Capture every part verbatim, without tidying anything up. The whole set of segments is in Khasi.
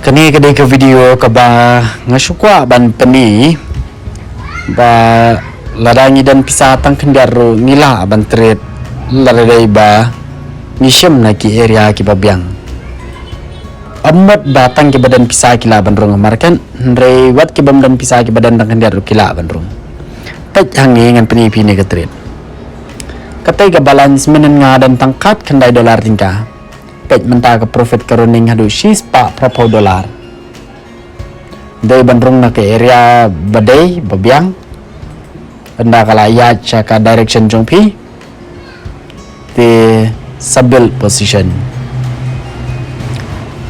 Kane ka dei ka video kaba nga shu kwah ban pyni ba lada ngi don pisa tang khyndiat ruh ngi lah ban trade lada dei ba ngi shim na ki area kiba biang. Ym mut ba tang kiba don pisa ki lah ban rung ha market, hynrei wat kibym don pisa kiba don tang khyndiat ruh ki lah ban rung. Peit hangne ngan pyni phi ne ka trade. Katei ka balance mynhynnin nga don tang khatkhyndai dollar tyngka. Peit mynta ka profit ka running haduh shispah phraphew dollar. Dei ban rung na ka area ba dei ba biang. Ynda ka la ïaid sha ka direction jong phi, te sa build position.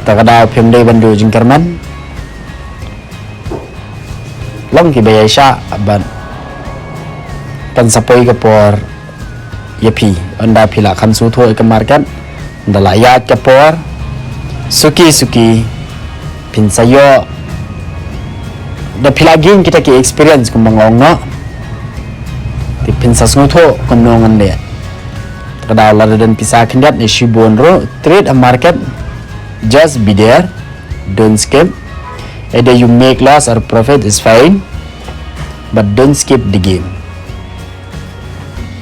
Ta ka daw phim dei ban duh jingkyrmen. Long kiba ïaishah ban pynsaphriang ka por ïa phi. Ynda phi la kham sngewthuh ïa ka market, ynda la ïaid ka por, suki suki phin sa ïoh. Da phi la gain kita ki experience kumba nga ong noh, te phin sa sngewthuh kumno ngan leh. Ka daw lada don pisa khyndiat ne shibun ruh, trade a market, just be there, don't skip. Either you make loss or profit is fine, but don't skip the game.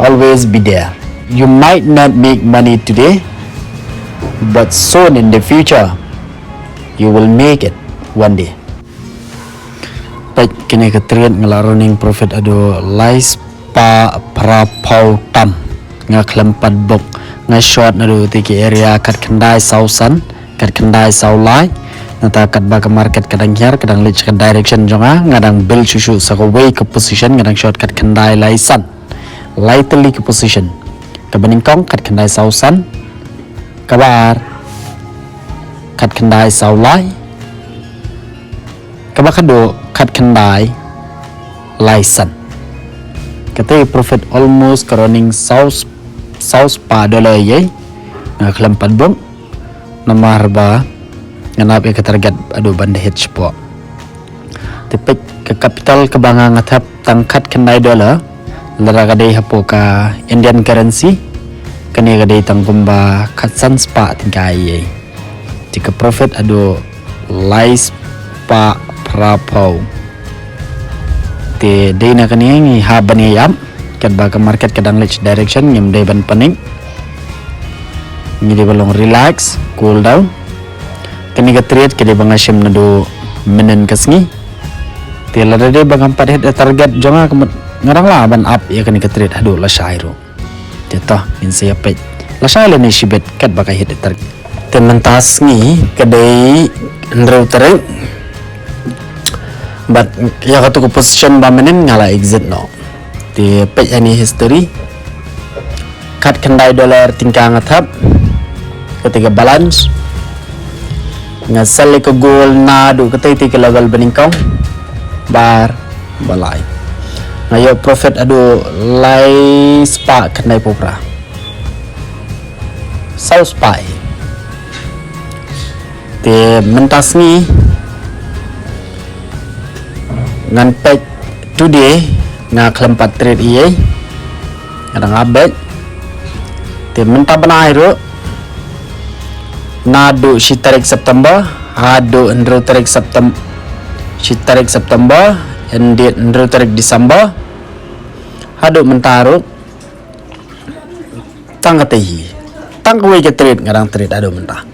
Always be there. You might not make money today, but soon in the future, you will make it one day. Peit kine ka trade nga la running profit haduh laispah phraphew tam. Nga khlem pat book, nga short naduh te ki area khatkhyndai saw san, khatkhyndai saw lai. Nangta katba ka market ka dang hiar, ka dang leit sha ka direction jong nga, nga dang build shuh shuh sa kawei ka position, nga dang short khatkhyndai lai san. Lai tylli ka position. Kaba nyngkong khatkhyndai saw san, kaba ar khatkhyndai saw lai, kaba khadduh khatkhyndai lai san. Katei profit almost ka running saw, saw spah dollar ïa, nga khlem pat book. Namar ba ngan ap ïa ka target haduh ban da hit shapoh. Te peit ka capital kaba nga nga thep tang khatkhyndai dollar, lada ka dei hapoh ka Indian currency, kane ka dei tang kumba khatsan spah tyngka ïa. Te ka profit haduh laispah phraphew. Te dei na kane ngi hap ban ïai ap, katba ka market ka dang leit direction, ngim dei ban panic. Ngi dei ban long relax, cool down. Kane ka trade ka dei ba nga shim naduh mynhynnin ka sngi. Te lada dei ba ngam pat hit ïa target jong nga, ka mut nga dang lah ban ap ïa kane ka trade haduh lashai ruh. Te to, ngin sa ïa peit lashai lane shibit katba ka hit ïa target. Te mynta sngi ka dei hynriew tarik. Bad ïa katu ka position ba mynhynnin nga la exit noh. Te peit ïa kane history. Khatkhyndai dollar tyngka nga thep. Katei ka balance. Nga sell ïa ka gold naduh katei te ka level ba nyngkong. Ba ar, ba lai. Nga ïoh profit haduh laispah khyndai phew phra. Saw spah. Te mynta sngi ngan peit, today nga khlem pat trade ei ei. Nga dang ap beit. Te mynta bnai ruh, naduh shi tarik September haduh hynriew tarik September, shi tarik September, ended hynriew tarik December, haduh mynta ruh, tang katei hi, tang kawei ka trade nga dang trade haduh mynta.